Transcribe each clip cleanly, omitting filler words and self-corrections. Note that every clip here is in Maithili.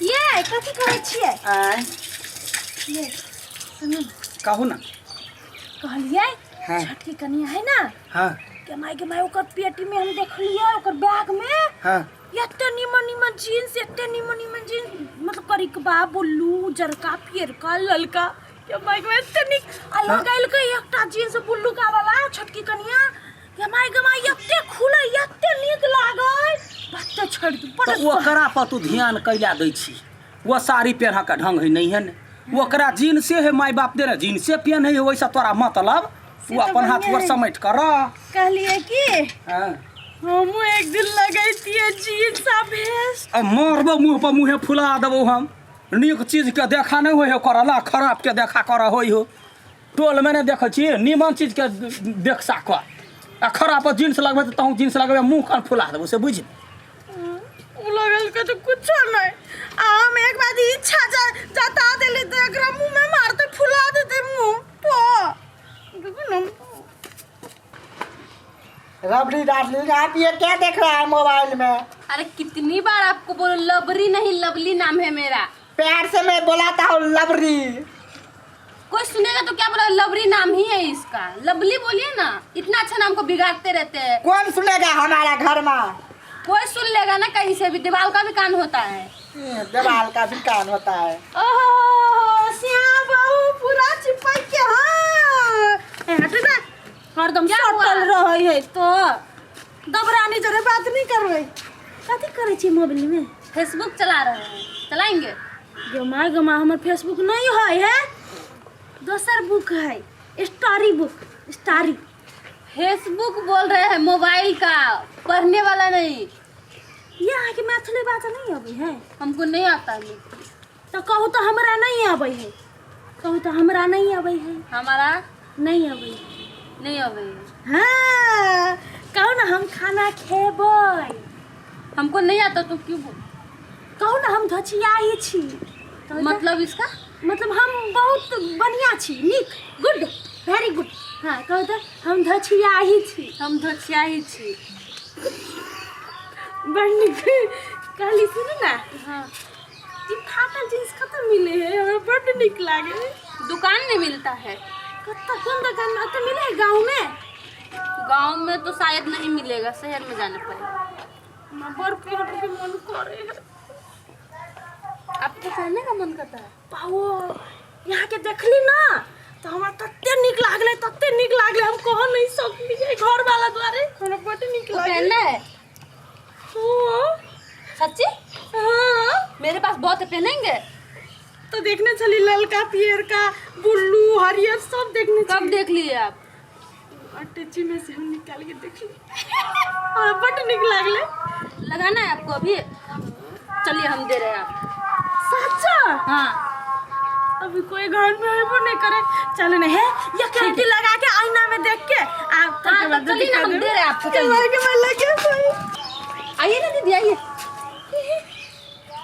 ये कथी करै छियै? आँय? ये सुनू। कहू ना। कहलियै। हाँ। छोटकी कनिया है ना। हाँ। के माय के माय, ओकर पेटी में हम देखलियै, ओकर बैग में। हाँ। एते निमन निमन जीन्स, एते निमन निमन जीन्स, मतलब करिकबा, बुल्लू, उजरका, पियरका, ललका, के माय के माय एते नीक आ लगेलकै एकटा जीन्स बुल्लूका वाला छोटकी कनिया, के माय के माय एते खुलै, एते नीक लागै, बाते छोड़ि दू बड़। तऽ ओकरा पर तू ध्यान कैला दै छी? वो साड़ी पेन्ह के ढंग है नहीं है ने, ओकरा जीन्से है, माय बाप देने जीन्से पेन्ह है, वैसा तोरा मतलब? से तू तऽ अपन हाथ बढ़िआँ गोर है। समेट कर रह। कहलियै कि हाँ। हमहूँ एक दिन लगैतियै जीन्स आ भेस्ट। आ मारबो मुँह पर, मुँहे फुला देबो हम। नीक चीज के देखा नहीं होइ हो करला, खराब के देखा कर होइ हो। टोल में नहीं देखै छी नीमन चीज के देखसा कर, आ खराब जीन्स लगबै तऽ तहूँ जीन्स लगबै, मुँह कान फुला देबो से बुझ। उ लगल के तो कुछो नहीं, आ हम एक बार इच्छा जता देली तो एकरा मुंह में मारते फुला देते मुंह पो। देखो ना। रबड़ी डार्लिंग, आप ये क्या देख रहा है मोबाइल में? अरे कितनी बार आपको बोलो, लबरी नहीं, लवली नाम है मेरा। प्यार से मैं बुलाता हूँ लबरी। कोई सुनेगा तो क्या बोला, लवरी नाम ही है इसका, लवली बोलिए ना। इतना अच्छा नाम को बिगाड़ते रहते हैं। कौन सुनेगा हमारा घर में? कोई सुन लेगा ना कहीं से भी, दीवार का भी कान होता है। दीवार का भी कान होता है। ओहो श्याम बाबू पूरा चिपक के, हाँ हट ना, हरदम क्या हुआ? सटल रहे है तो दबरानी जरे बात नहीं करबै। कथी करै छी मोबाइल में? फेसबुक चला रहे हैं। चलाएंगे? गमा गमा, हमर फेसबुक नहीं है, है दोसर बुक है, स्टोरी बुक, स्टोरी। फेसबुक बोल रहे हैं मोबाइल का, पढ़ने वाला नहीं। ये अहाँके मैथिली बात नहीं अबै है? हमको नहीं आता है। तो कहू तो हमरा नहीं अबै है, कहू तो हमरा नहीं अबै है। हमारा नहीं अबै है। नहीं आवे है। हाँ, कहू ना हम खाना खेबै। हमको नहीं आता तो क्यों बोल? कहू ना हम धचियाही छी। कहू तऽ- मतलब इसका? मतलब हम बहुत बढ़िया छी, नीक, गुड, वेरी गुड। हाँ, कहू तऽ हम धचियाही छी। हम धोछियाही छी। बड़ नीक कहली। सुनू ना। हाँ। ई फाटल जींस कतऽ मिले है? हमरा बड्ड नीक लागे। दुकान में मिलता है। कतऽ, कोन दुकान में? ओतऽ मिले है गाँव में? गांव में तो शायद नहीं मिलेगा, शहर में जाना पड़ेगा। हमरा बड़ पहने के मन करे है। आपको पहनने का मन करता है? पाओ यहाँ के देखली ना तऽ हमरा तते नीक लागलै, तते नीक लागलै, हम कह नहीं सकली घर वाला द्वारे, हमरा बड्ड नीक तो लागलै। पहनना है? हाँ। सच्ची? हाँ। मेरे पास बहुत है, पहनेंगे? तो देखने छली ललका, पियरका, बुल्लू, हरियर सब देखने कब छली। देख लिए आप? अटैची में से हम निकाल के देखली, हमरा बड्ड नीक लागलै। लगाना है आपको अभी? चलिए, हम दे रहे हैं आप। सच्चा? हाँ। अभी कोई घर में हेबो नहीं करे, चल नहीं है ये कैंटी लगा के आईना में देख के आप। हाँ, तो चलिए ना, हम दे रहे हैं आपको, चलिए। के मैं लगे भाई। आइए ना दीदी, आइए,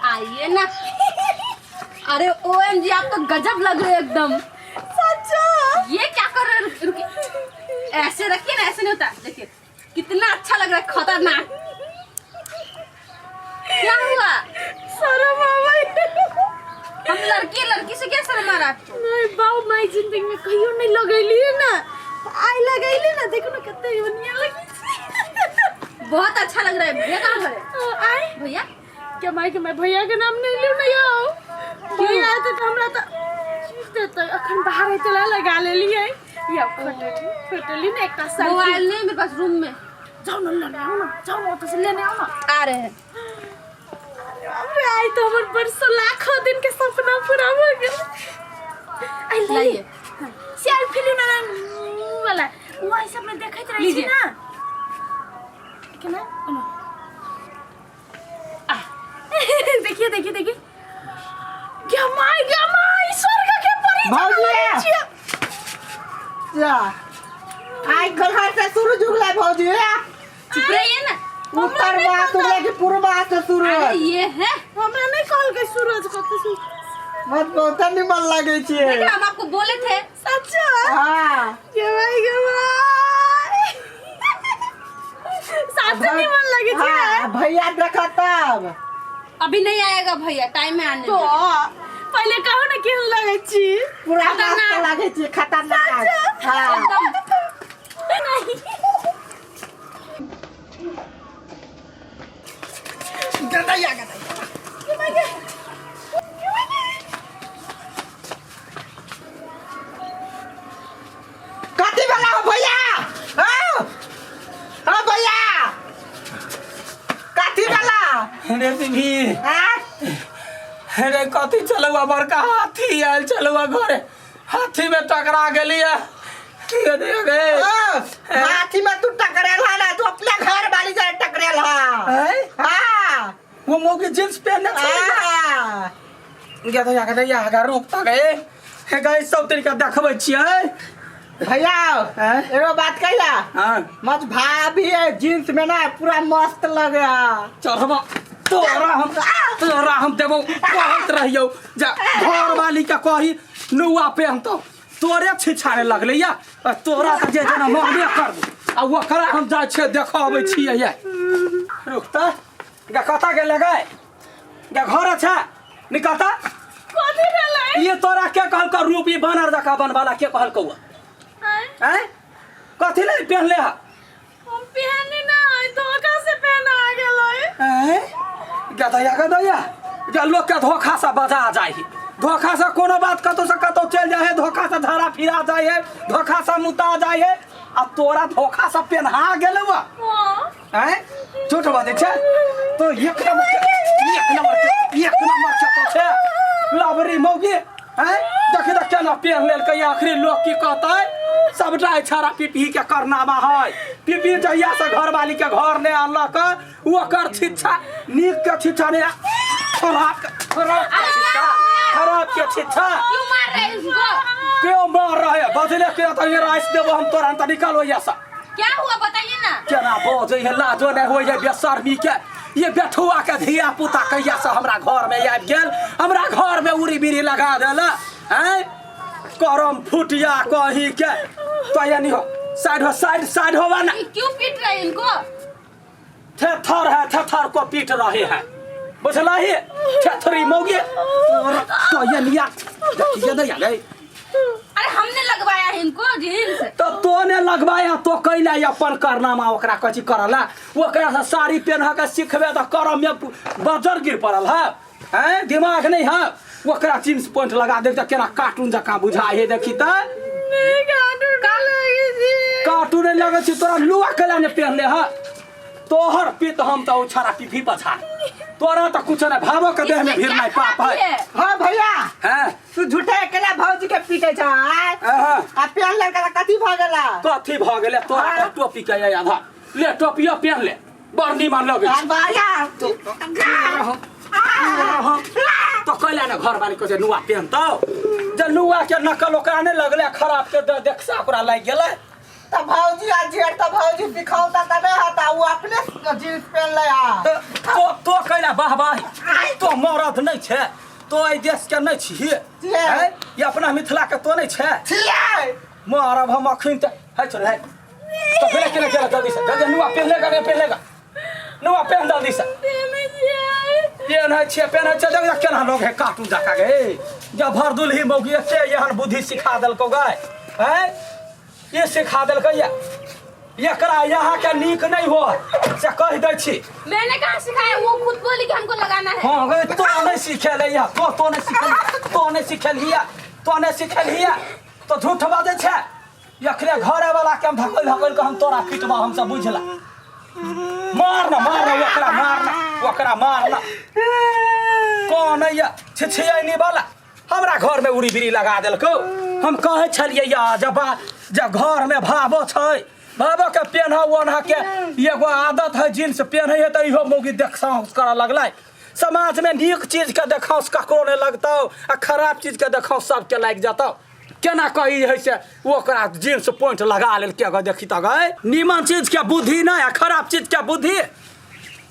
आइए ना। अरे ओ एम जी, आप तो गजब लग रहे हो एकदम। सच्चा? ये क्या कर रहे हैं? रुकिए, ऐसे रखिए ना, ऐसे नहीं होता। देखिए कितना अच्छा लग रहा है, खतरनाक। क्या हुआ? शर्म आवे। हम लड़की है, लड़की से क्या शर्म आ रहा है आपको? नहीं बाऊ, my जिंदगी में कहियो नहीं लगैली है ना, आई लगैली ना, देखो ना कते बढ़िया लगी छै। बहुत अच्छा लग रहा है। भैया कहाँ पर है? आई भैया के माय के माय, भैया के नाम नहीं लियो ना यौ, भैया आते तऽ हमरा तऽ चीज देतै। अखन बाहर हेतै ला लगा लेलियै। या फोटो फोटो ली ना एकटा सेल्फी। मोबाइल नहीं मेरे पास, रूम में। जाओ ना, लेने आओ ना, जाओ ना, ओतऽ से लेने आओ ना। आ रहे हैं। अरे आई तो हमर बरसों लाखों दिन के सपना पूरा हो गेल। आई ले। लाइए। सेल्फी ली ना वाला, वो आई सब में देखैत रहै छी। लीजिए। ना केना एना। आ देखिए देखिए देखिए, क्या my क्या my, स्वर्ग के परी जकाँ भौजी! लगै छियै। जा आई घर से सूरज उगला भौजी। चुप रहिए ना। उत्तर बात उगला कि पूर्व से अरे सूरज? ये है। हमरा नहीं कहलकै सूरज कतऽ सूरज। मत बहुत निमन लगे छियै। देखिए, हम आपको बोले थे। सच्चा? हाँ। गे भाई गे भाई, साथे निमन लगै छै। हाँ, भैया देखा तब। अभी नहीं आएगा भैया, टाइम है आने तो में। पहिले कहू ने केहन लगै छी। पूरा मस्त खतरनाक। लागे छी, खतरनाक। हाँ। एकदम। नहीं। गदैया गदैया। कथी भेला हो भैया? हाँ हाँ भैया, कथी भेला? रे बीबी। हाँ? रे कथी चलुआ, बड़का हाथी आयल चलुआ घरे, हाथी में टकरा गेलिए गे। ओ, हाथी में तू टकरेल हा ना, तू अपना घर वाली जाए टकरेल हा। हैं? हाँ। वो मोगी जींस पहनने छलै। हाँ। गया तो गया या रोकता गए हे गए, सब तरीका देखबै छियै। भैया। हैं? एगो बात कहिला? हाँ। मत भाभी है जींस में ना पूरा मस्त लगे है। चढ़बा तोरा हम, तोरा हम देबो, कहैत रहियौ जा घर वाली के कही नुआ पेहनतौ, तोरे छिछारे लगलै या। आ तोरा तऽ जे जेना मरबे करबो आ ओकरा हम जाइ छियै देखऽ अबै छियै। ये रुक तऽ गे, कतऽ गेलै गे? गे घर छै निकलता। कथी भेलै? ये तोरा के कहलकौ रूप ई बानर जकाँ बनवाला, के कहलकौ? आँय? आँय, कथी लए पेहनले है? हम पहने ना, धोखा से पहना गेलै। आँय? गदैया गदैया, जे लोक के धोखा से बजा जाइ है, धोखा से कोनो बात कतौ से कतौ चलि जाइ है, धोखा से झाड़ा फिरा जाइ है, धोखा से मुता जाइ है, आ तोरा धोखा से पेन्हा गेलौ। हाँ। आँय, झूठ बाजै छै तो? एक नंबर के, एक नंबर के, एक नंबर के तो छै लबरी मौगी। आँय, देखी तऽ केना पेन लेलकै। आखिरी लोक की कहतै? सबटा छाड़ा पिपही के करनामा है। पिपही जहिया से घरवाली के घर नहि अनलक, ओकर शिक्षा नीक के शिक्षा नहि, खराब के, खराब के शिक्षा, खराब के शिक्षा। क्यों मार रहे हैं इसको? क्यों मार रहे हैं? बजले के तो ये राइस देबो हम तोरा, त निकालो यहाँ से। क्या हुआ, बताइए ना। केना बजै है, लाजो नहि होइ है बेशर्मी के। ये बेठुआ के धिया पुता कहिया से हमरा घर में आबि गेल, हमरा घर में उड़ी बीड़ी लगा देल। आँय करम फुटिया कही के तो ये नहीं हो, साइड हो, साइड, साइड होवा ना। ये क्यों पीट रहे हैं इनको? थेथर है, थेथर को पीट रहे हैं, बुझला ही थेथरी मौगी तो ये लिया देखिए नहीं आ गई। अरे हमने लगवाया है इनको जीन्स। तो तो ने लगवाया तो कैला अपन करनामा, ओकरा कथी करला? ओकरा से साड़ी पेन्ह के सिखबे तऽ करम में बजर गिर पड़ल है। हैं, दिमाग नहीं है? ओकरा जींस पैंट लगा दे तऽ केना कार्टून जकाँ बुझाइ है, देखी तऽ। कार्टून नहीं लगै छै तोरा? लुआ कैला ने पेहनले है? तोहर पित हम तऽ छड़ा पीपी पछा, तोरा तऽ कुछ नहीं, भावो के देह में इसमें भीड़ क्या नहीं पाप खराबी है। है? हाँ भैया। हैं? तू झूठे अकेला भौजी के पीटे छ आय? अहाँ। आ पेन लड़का कथी भ गेला? कथी भऽ गेलै तोरा? हाँ। टोपी के आधा ले, टोपियो पेहन ले, बड़ निमन लगै आ छै। भैया। तो कैला ने घर वाली कहै छै नुआ पेहनतौ, जे नुआ के नकल ओकरा नहि लगलै, खराब के देखसा ओकरा लागि गेलै। त भौजी आ जेठ त भौजी दिखौता त नहीं हता, वो अपने जीन्स पहन ले आ। तो तो कैला वाह वाह, तो मरद नहि छै? तो एहि देश के नहि छिही? छियै। हैं? ई अपना मिथिला के तो नहि छै? छियै। मारब हम अखन तऽ है, छोड़ है तो फेर केना केना, जल्दी से जल्दी नुआ पहनेगा नहीं पहनेगा? नुआ पहन जल्दी से। पेन्है छियै, पेन्है छियै। देख केना लोग है कार्टून जकाँ गे। जब भर दुलही मौगी एते एहन बुद्धि सिखा देलकौ गै, हैं? ई सिखा देलकै या एकरा यहाँ के नीक नहीं हो से कहि दै छी। मैंने कहाँ सिखाया? वो खुद बोली कि हमको लगाना है। हाँ गै, तो नहीं सिखेले या, तो नहीं सिखेल, तो नहीं सिखेलही, तो नहीं सिखेलही, तो झूठ बाजै छै। एखने घरे वाला के हम धकल धकल के हम तोरा पिटबा हम सब, बुझला? मार ना, मार ना ओकरा, मार ना ओकरा, मार ना। कौन है छिछियनी वाला हमरा घर में उड़ी बिड़ी लगा देलकौ? हम कहै छलियै या जब जब घर में भावो छै, भावो के पेन्ह ओन्ह के एगो आदत है, जींस पेन्है है, तऽ इहो मौगी देखसाहस करऽ लगलै। समाज में नीक चीज के देखाउस ककरो नहि लगतौ आ खराब चीज के देखाउस सबके लागि जेतौ। केना कही है से ओकरा जींस पैंट लगा लेलकै गे, देखी तऽ गै, नीमन चीज के बुद्धि नहि आ खराब चीज के बुद्धि।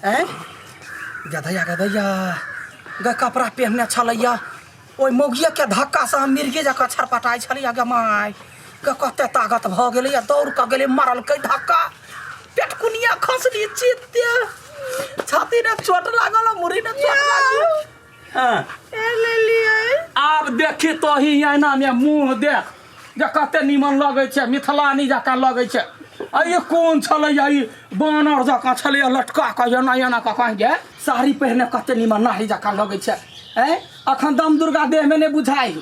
ऐं गदैया गदैया गे, कपड़ा पेहने छलैया ओहि मौगिया के धक्का से हम मिर्गे जकाँ छरपटाइ छलैया। गे माय गे, कते ताकत भऽ गेलैया, दौड़ कऽ गेलै, मारलकै धक्का, पेटकुनिया खसली चित्ते। छाती ने चोट लागल मुड़ी ने चोट लागल। हाँ। ए ले लियै। आब देखी तो ही ऐना में मुंह देख जे कते निमन लगै छै, मिथिलानी जकाँ लगै छै। आ ई कोन छलैया? ई बानर जकाँ छलैया लटका कऽ एना एना कऽ कहीं गे। साड़ी पहिरने कते निमन नारी जकाँ लगै छै। ऐं, अखन दम दुर्गा देहमे नहि बुझाइ।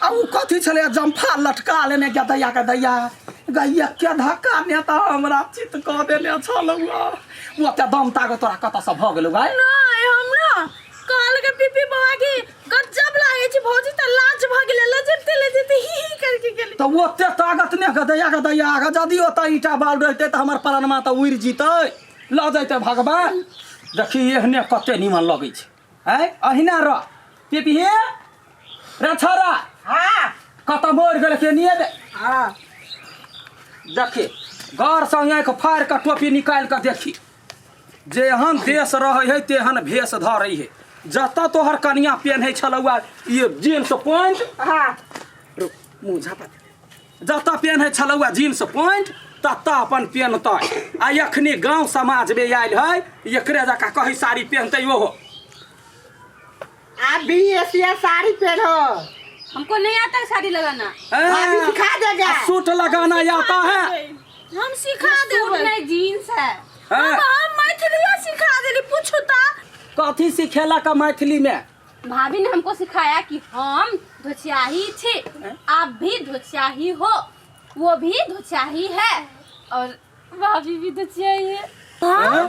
आ ओ कथी छलैया जम्फा लटका लेने? के दैया के दैया गैया के धक्का ने तऽ हमरा चित कऽ देने छलौ। ओ ओते दम तागत तोरा कतऽसँ भऽ गेलौ गाय? नहि, हमरा कहलकै पीपी बौआ की गजब लागै छै भौजी, तऽ लाज भऽ गेलै, लजते लजते ही ही करके गेलै। तऽ ओते ताकत ने गदैया गदैया, यदि ओतऽ ईटा बाल रहितै तऽ हमर पलनमा तऽ उड़ि जितै, लऽ जैतै भगवान। देखी, एहने कते निमन लगै छै। आँय, अहिना रह पीपी रे छोरा। हाँ। कतऽ मरि गेलै के निये दे। हाँ। देखी, घरसँ आँखि फाड़ि कऽ टोपी निकालि कऽ देखी। जेहन देश रहै है तेहन भेष धरै है। जतऽ तोहर कनिया पेन्है छलौ ई जींस पैंट, हाँ, रुक, मुँह झापा दे। जतऽ पेन्है छलौ जींस पैंट ततऽ अपन पेन्हतै। आ एखनी गाँव समाजमे आयल है, एकरे जकाँ कही साड़ी पेन्हतै ओहो। आप भी ऐसी साड़ी पहनो। हमको नहीं आता है साड़ी लगाना। भाभी सिखा देगा। सूट लगाना आता है? हम सिखा सूट देबै। नहीं, जीन्स है। हाँ। हम मैथिलिया सिखा देली, पूछू तऽ। कथी सिखेलक मैथिली में? भाभी ने हमको सिखाया कि हम धोचियाही छे, आप भी धोचियाही हो, वो भी धोचियाही है और भाभी भी धोचियाही है। हाँ?